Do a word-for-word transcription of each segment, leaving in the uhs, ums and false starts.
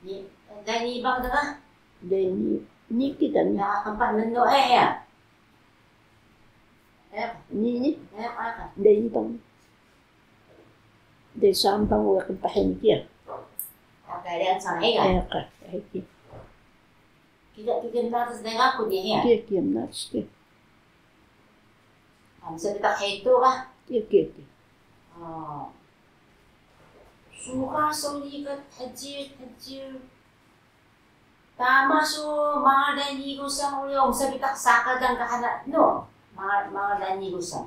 Ni, dai ni bang da ka? Dai ni, ni kida ni. Ya, qmpah mndu eh ya. Eh, ni ni. Eh, aka. Dai ni bang. Dai sambang wa qmpah ni kiya. Aka, dai sambang ya. Eh, aka, eh, kiya. Kiya, kiya mnatas dai gaku ni ya. Kiya, kiya mnatas kiya. Msa bitaq hetu ka? Kiya, kiya, kiya. Suxar saw nii ka thjil, thjil. Tama su mangal dai nigu san uri o, msa bitaq sakadan ka hana, no? Mangal, mangal dai nigu san.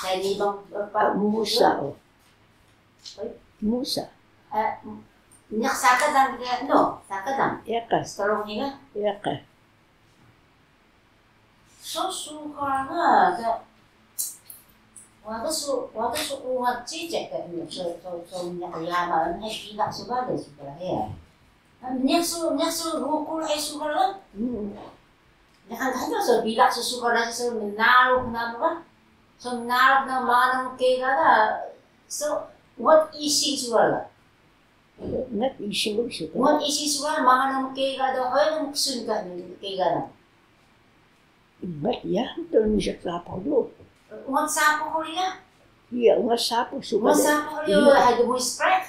Dai ni bang, pa, musa o. Musa. Niq sakadan ka, no? Sakadan. Iya ka. Strong ni ka? Iya ka. So suxar ga, ga, wada su, wada su ungat cicek ka ini, so, so, so mniq yama, ini bilaq su bale suxar hiya. Mniq su, mniq su ruku ai suxar ga. Niqan ka hnu so bilaq su suxar ga, so mnarux na ba. So mnarux na manang kega ga, so ungat ising suxar ga. Ungat ising suxar. Ungat ising suxar, mangal namu kega do, hoya namu ksun ka, kega do. Ungat ya, to ni sa sapuh do. Ungat sapuh ko ya? Iya, ungat sapuh suxar. Ungat sapuh ko ya, hadu mo spread.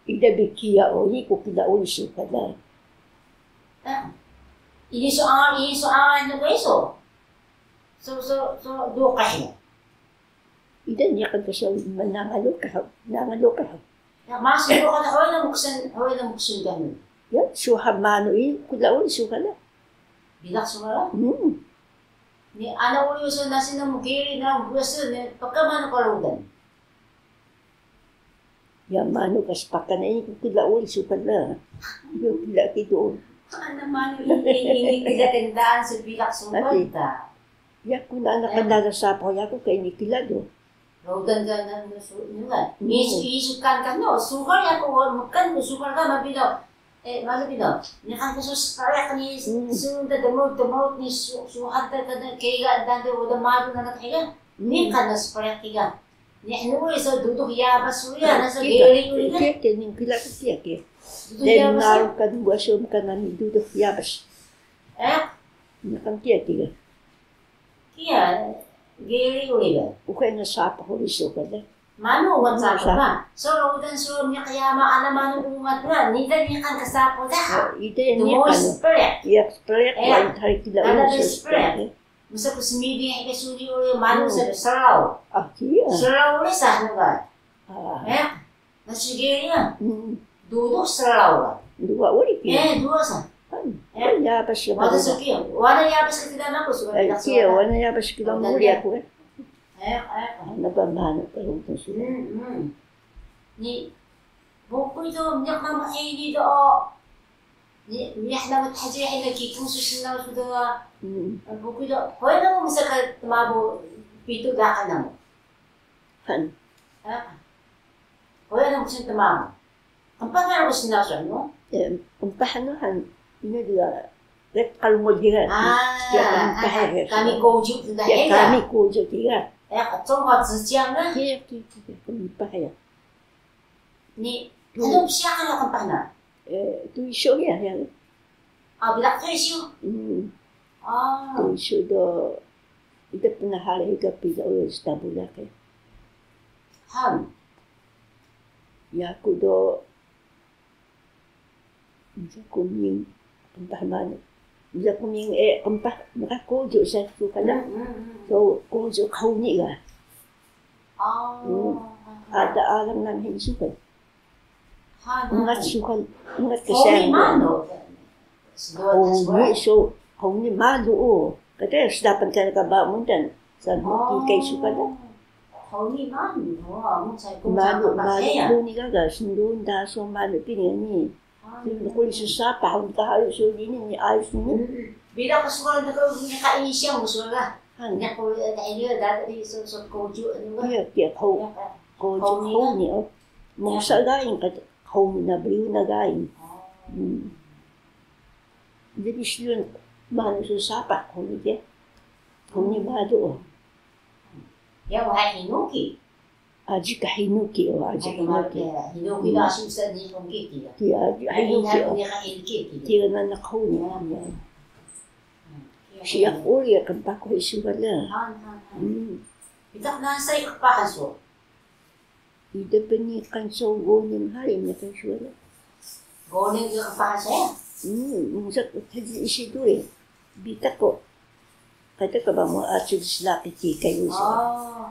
Ida bi kiya o, iku kida uri suxar da. Ini so, ini so, ano ba so? So, so, so, do ka ya. Ida niqan ka so mnangal ka, mnangal ka. Ya, masu ko ka, hoy na muksan, hoy na muksan kami. Ya, suxar manu i, kula uri suxar na. Bilaq suxar na? Hmm. Ni ana uri so nasi na mugiri na mugiri so ni, paka manu ka rudan. Ya, manu ka spaka na i, kula uri suxar na. Yo, kula kido. Ana manu i, i, i, kula kendaan so bilaq suxar ta. Yaku na ana kndaan sapuh yaku ka ini kila do. Rudan ka na, na su, nunga. Isu, isu kan kan no, suxar yaku wa, mkan ku suxar ka mabi do. Eh, mabi do. Niqan ku su spread ni, su da demo, demo ni su, suxar ka da kega dan de uda maru na ka kega. Niqan na spread kega. Ni hnu so duduk yabas uri na so geri uri na. Ke, ke, ni kila ku kiya ke. Duduk yabas. Kan buat sum kan nami duduk yabas. Eh? Niqan kiya kega. Kiya, geri uri ga. Uxe na sapuh uri suxar da. Manu ungat sapuh ga. So rudan so mniq yama ana manu ungat ga. Niqan niqan ka sapuh da. Ida niqan. Spread. Iya, spread. Lain hari kila uri so spread. Msa ku smidi ka suli uri manu sa sraw. Ah, kiya. Sraw uri sa hnu ga. Ah. Eh? Nasi geriya. Duduk selaw. Dua uri kiya. Eh, dua sa. Kan. Eh. Wana yabas kiya. Wana yabas kiya. Wana yabas kiya. Wana yabas kiya. Wana yabas kiya. Wana yabas kiya. Wana yabas kiya. Eh, eh. Ana ba manu ka rudan su. Hmm, hmm. Ni, bukuy do, mniq namu hini do. Ni, mniq namu thajih hini ki kung su snaw su do. Hmm. Bukuy do, hoy namu msa ka tmabu pitu daka namu. Han. Hoya namu ksun tmamu. Qmpah namu snaw su hnu? Qmpah hnu han, inu diga, rek qalmul diga. Ah, kami koju diga. Kami koju diga. Ya, qcung ha zciang ga. Kiya, kiya, kiya, qmpah ya. Ni, anu bsiyaq ka qmpah na? Tuysu ya, ya. Ah, bilaq tuysu. Hmm. Ah. Tuysu do, ida pnaah hari ga pila ulo stabu laqi. Han. Yaku do, msa ku ming, qmpah manu. Msa ku ming, eh, qmpah, maka koju sa su kana. Hmm, hmm, hmm. So, koju qhuni ga. Ah. Hmm. Ada alang nami hini suxar. Ungat suxar, ungat ka sayang. Qhuni manu. Qhuni so, qhuni malu o. Kata sdapan kana ka ba mundan. Sa buti kay suxar da. Qhuni manu. Malu, malu, qhuni gaga, sndun da so malu pini ni. Qhuni sapah, qhuni ka halu so ini ni, ayus ni. Bida ka suxar da ka ini ka ini siyang suxar da. Han. Niqan ku, eh, ka ini da, da, di so, so koju, anu ga. Iya, kiya, qhuni. Koju qhuni o. Mosa gaing ka qhuni na briyu na gaing. Hmm. Jadi siyun manu su sapah qhuni ke. Qhuni malu o. Ya, wahai hinu ki. Aji ka hinuki o, aji hinuki. Hinuki na aji usa ni hinuki ki. Ki aji hinuki o. Ni ka hinuki ki. Ki na na khuni. Siya uri ya kmpaku isu bala. Bitaq na sai kpaku so. Ida peniqan so goning hari niqan suwala. Goning iyo qpahan saya? Hmm, musa ko taji isi duri. Bitaq ko. Kata ka ba mo acu slaqi ki kayu so. Oh.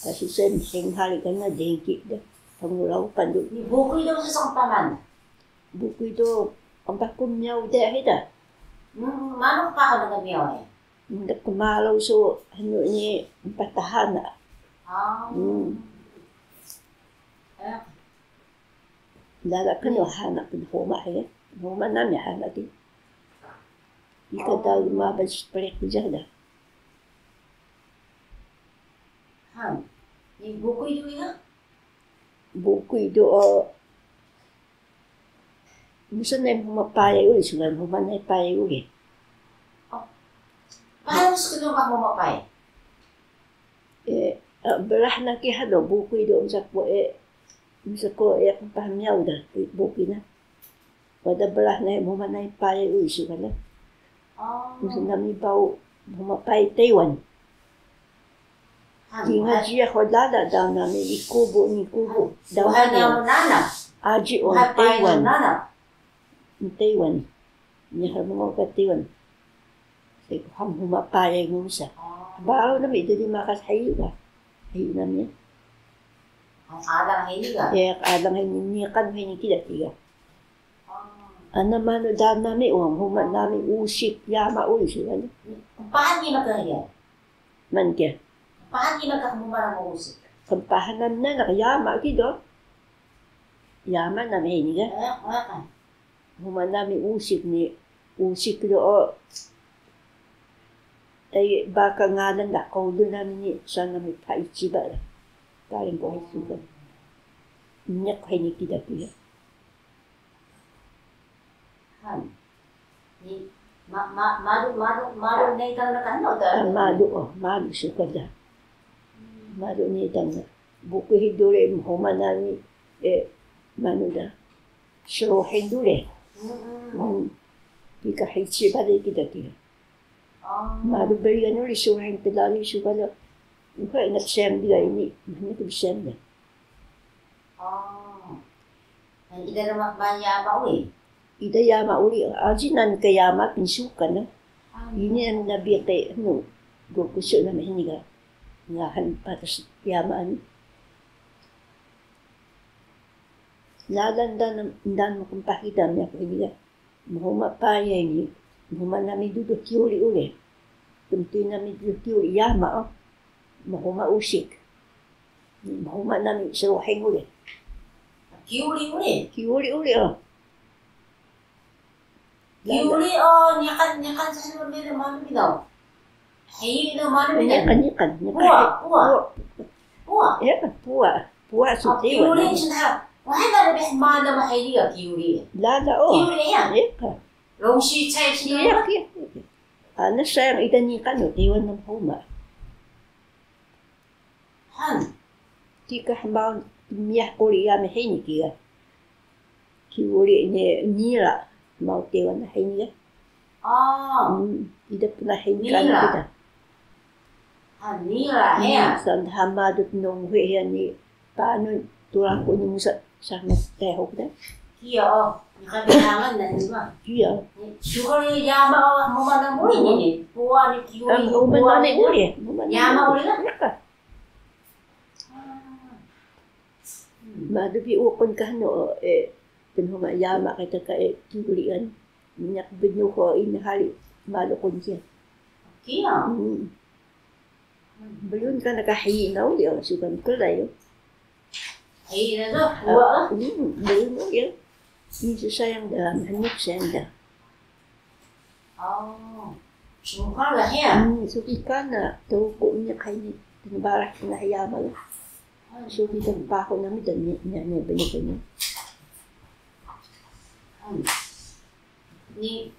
Kasi sen heng hari kana dengki da. Pangurau pandu. Ni bukuy do sa paman. Bukuy do, qmpaku miyaw de hida. Hmm, manu qpahan da miyaw e? Nda kmalaw so hnu ni mpah ta hana. Ah. Hmm. Eh. Lala knu hana pnhuma he. Pnhuma nami hana di. Ika daw ma ba sprek jada. Han. Ni bukuy do ya? Bukuy do, o, musa nay mhuma payay uri, sungan mhuma nay payay uri. Oh. Paano sa knu ka mhuma payay? Eh, ah, brah na ki hado, bukuy do, musa ko, eh, musa ko, eh, qmpah miyaw da, bukuy na. Wada brah na mhuma nay payay uri, sungan na. Oh. Musa nami baw mhuma payay Taiwan. Kingal jiyax o lala daw nami, ikubu ni kubu daw nami. Aji o Taiwan. Taiwan. Niya mngo ka Taiwan. Seko ham huma payay musa. Baru nami dadi makas hayu ka. Hayu nami. Alang hayu ka. Ya, alang hayu ni kan hayu ni kida tiga. Ana manu daw nami o, huma nami usik yama uri si kan. Pahan ni maka ya. Manke. Qpahan ina ka hmuma namu usik? Qpahan nami nanaq yama ki do. Yama nami hini ga. Eh, eh, eh. Hmuma nami usik ni, usik do o. Ai baka ngalan da qolu nami ni, sa nami pha iciba da. Kaling ko hini ga. Nyak hini kida kida. Han. Ni, ma, ma, malu, malu, malu ni tang na kan, no, ta. Ah, malu, o, malu suka da. Hmm. Malu ni tang na. Bukuy hi duri mhuma nami, eh, manu da. Sruhing duri. Hmm, hmm. Hmm. Kika hici bale kida kida. Oh. Malu berian uri sruhing telali suka da. Uha ingat sem dia ini, ini tu sem da. Oh. Ida rma yama uri? Ida yama uri, aji nami ka yama pinsukan na. Ah. Ini nami na biqi, anu, go kusu nami hini ga. Ngahan patas yama ani. Lalan dan, dan mkmpah ida mi aku hini ga. Mhuma payay ni, mhuma nami duduh kiyuri uri. Tmtuy nami duduh kiyuri yama o. Mhuma usik. Mhuma nami sruhing uri. Kiyuri uri? Kiyuri uri o. Kiyuri o, niqan, niqan sa manu, manu binaw. Hiyi do manu binaw. Niqan, niqan, niqan. Puwa, puwa. Puwa. Puwa. Ya, puwa. Puwa su Taiwan. Kiyuri su da. Wahai da lebih mana mah hiyi ga kiyuri. Lala o. Kiyuri ya. Ya ka. Longsi cai si ya. Ya, ya. Ana sayang ida niqan o Taiwan na mhuma. Han. Kika hmaun miyah quri yami hini kiya. Kiyuri ni nira, hmaun Taiwan na hini ya. Ah. Hmm, ida pna hini kan kita. Han, nira, ya. Hmm, san hama dut nong hui ya ni. Paanu tulang ku ni musa sama tehok da. Kiya o, niqan bilangan na ni ma. Kiya. Suka ni yama o, mhuma na muri ni. Puwa ni kiyuri ni, puwa ni uri. Yama uri la. Yaka. Ah. Hmm. Madu bi uqun ka hnu, eh, pnhuma yama ka ta ka, eh, kiyurian. Minyak bnuh o ini hari malu kunci. Kiya. Hmm. Brun kana ka hiyi na uri o, suka mklay o. Hiyi na do, puwa o. Hmm, brun uri o. Ini su sayang da, mhnyuk sayang da. Oh. Suka ga hiya? Hmm, suki kana, tuku ini kaini, tnbarak na hiya ma. Suki tnpahu nami da ni, ni, ni, bini, bini. Hmm. Ni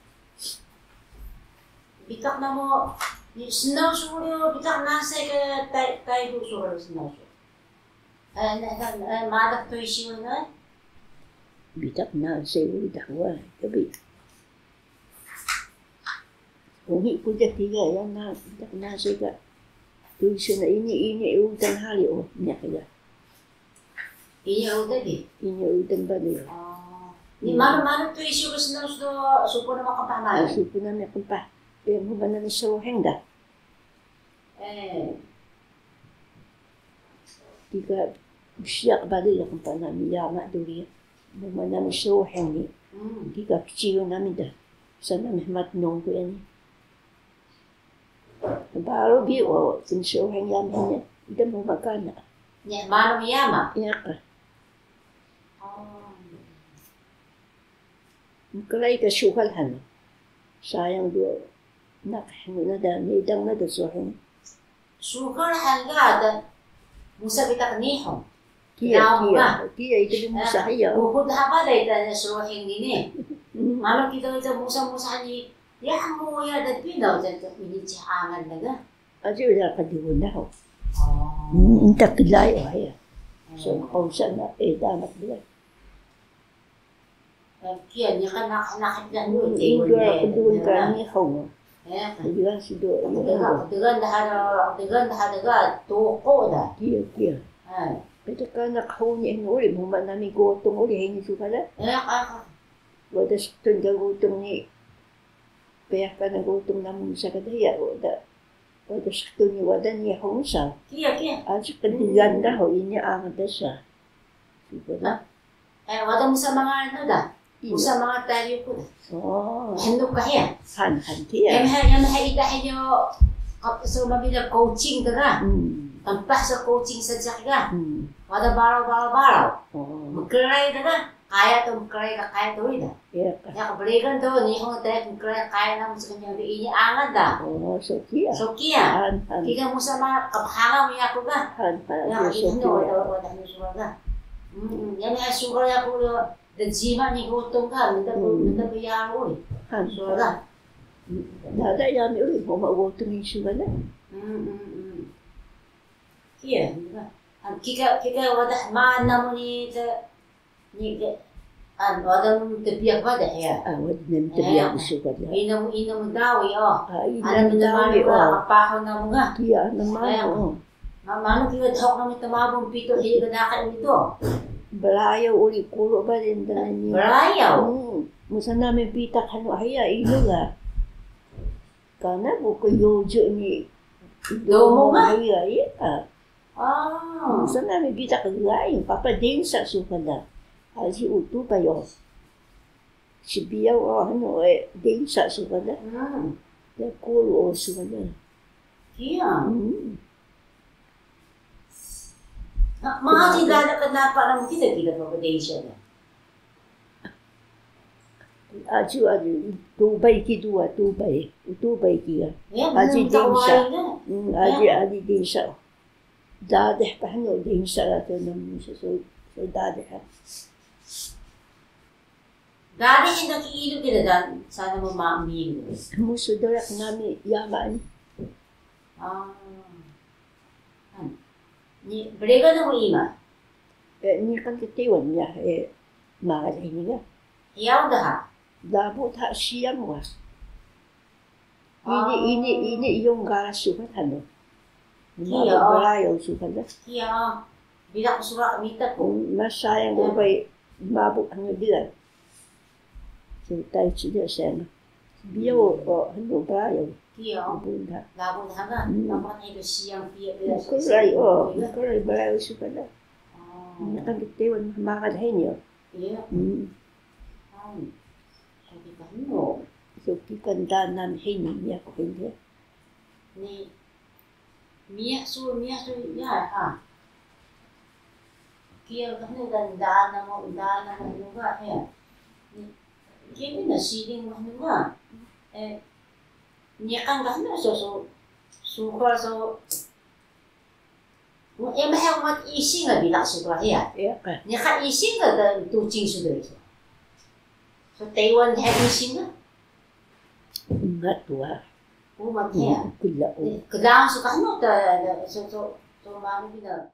bitaq namu, ni snaw su uri o, bitaq nasi ka Tay, Tayhu su uri snaw su. Madak tu isiw na. Bitaq na sewu dahwa, tapi. Ungi ku da tiga ya na, bitaq na sega. Tu isiw na ini, ini udan hari o, niya kaya. Ini udan di? Ini udan bali. Ni malu malu tu isiw sno sdo supu na makapah malu. Supu na makapah. Eh, mu mana ni so hengda. Kika bsiyaq bali ya qmpa nami ya ma duri. Muma nami seuheng ni. Kika kciyu nami da. Sa nami hmat nungku yani. Baru bi o, kin seuheng yami hini. Ida muma kana. Nya manu yama? Iya ka. Mklai ka suxal han. Sayang do naq hnu na da, nidang na da suxal. Suxal han ga da musa bitaq Nihung. Kiya, kiya. Kiya ita bi musa hiya. Buhut haba da ita suxal ni. Malu kita ita musa musa ni, ya mu ya da pinaw da ini cih angal na ga. Aji uda ka digun da ho. Nta klai o hiya. So qausa na e da na klai. Kiya, niqan naq naq da nu. Iga qdgun ka Nihung. Iga sido. Dgan daha, dgan daha dga tuqu da. Kiya, kiya. Pede kana qhuni hnu uri, muma nami gotong uri hini suka da. Wada sektun ka gotong ni. Peyah kana gotong namu saka da hiya, wada. Wada sektun ni wada Nihung sa. Kiya, kiya. Aji qdgan da ho ini angal da sa. Suka da. Eh, wada musa mangal na da. Musa mangal tayal ku da. Hnu ka hiya. Han, han kiya. Em ha, em ha ida hiyo, so mabida coaching ka ga. Qmpah so coaching sa jiq ga. Wada baraw, baraw, baraw. Mklai da ga. Qaya tu mklai ka qaya tu ida. Iya ka. Ya ka Bregan tu Nihung tu mklai qaya namu sknya ini angal da. So kiya. So kiya. Han, han. Kika musa ma qbhanga mu yaku ga. Han, han. Ya ka so kiya. Wada, wada hnu suka ga. Ya ni suka yaku. Djima ni gotong ka, mnda ku, mnda ku yaru uri. Han. Suwa ga. Dada yami uri, muma gotong ni suwa na. Kiya, kika, kika wada mana mu ni te, ni ke, an, wada mu tbiyax wada ya. Ah, wada mu tbiyax suwa na. Ina mu, ina mu dawi o. Ah, ina mu dawi o. Pahu namu ga. Kiya, ana manu o. Manu kiya dhuq nami tmabu pitu hiya ka daqi uri do. Brayaw uri kuru bale nda nami. Brayaw? Musa nami bitaq hnu hiya inu ga. Kana buku yoju ni. Domo ga? Hiya, iya. Musa nami bitaq ga, papa densa suka da. Aji utu payo. Sbiyaw o hnu e densa suka da. Ya kuru o suka da. Kiya. Ma aji dada ka napa namu kida kida papa densa da. Aji aji tubay ki duwa tubay tubay ki ga. Aji densa. Aji aji densa. Dadih pahnu densa da tu namu so so dadih. Dadih inda ki ilu kida dan sana mama mi. Musu doyak nami yama ni. Ni brega namu ima. Ni kan ketiwan ya, mangal hini ga. Hiyaw daha. Labu tha siyang wa. Ini ini ini iyung garas suka tanu. Kiya. Brayaw suka da. Kiya. Bila ku suka mita ku. Masayang ubay mabuk hanu dia. Sutai ci dia sayang. Biyaw o hanu brayaw. Kiya. Bunda. Labu daha ga. Mama ni do siyang piya piya. Mkuray o, mkuray brayaw suka da. Ini kan ketiwan mangal hini o. Iya. Kami kahnu. So kikan danan hini niya ko hini. Ni miyah su, miyah su ya ha. Kiya kahnu dan danan mo, danan mo nuga ya. Ni kini na siling mo nuga. Eh, niya kan kahnu so so suka so. Ema he umat ising ga bilaq su ka hiya. Niqan ising ga tucing su do. So Taiwan he ising ga. Umat wa. Umat hiya. Kla. Kla su ka hnu ta so so so manu bina.